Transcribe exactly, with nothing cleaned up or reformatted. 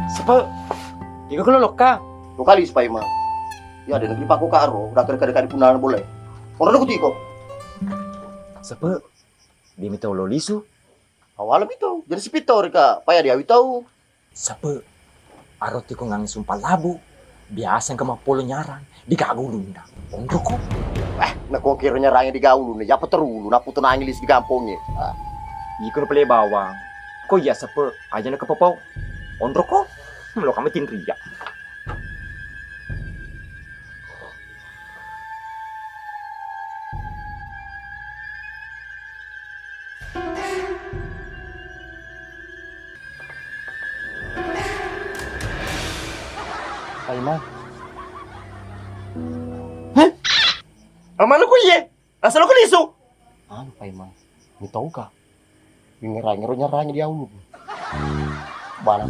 Sepe, iko kelo lokka. Lokali sipai ma. Ya, ada negeri pako karo, udah kere-kere kari punana boleh. Orang aku tiko. Sepe, dia minta lo lisu. Awalnya itu, jadi sipito rika, paya dia tahu. Sepe, aro tiko ngang sumpah labu. Biasa engka mappolo nyarang, digaga ulunna. Onroko. Eh, nako kira nyarangnya digaga ulunna, ya peterulu, naputu nangilis di kampungnya. Ah. Iko pele bawang. Ko iya sepe, aja na kepepau. Onroko. Melo kami tinria. Paimang. Hah? Amanu ku iye? Asal ku lisu. Anu Paimang. Mitau ka. Ngera-ngero nyarang dia ulun. Bala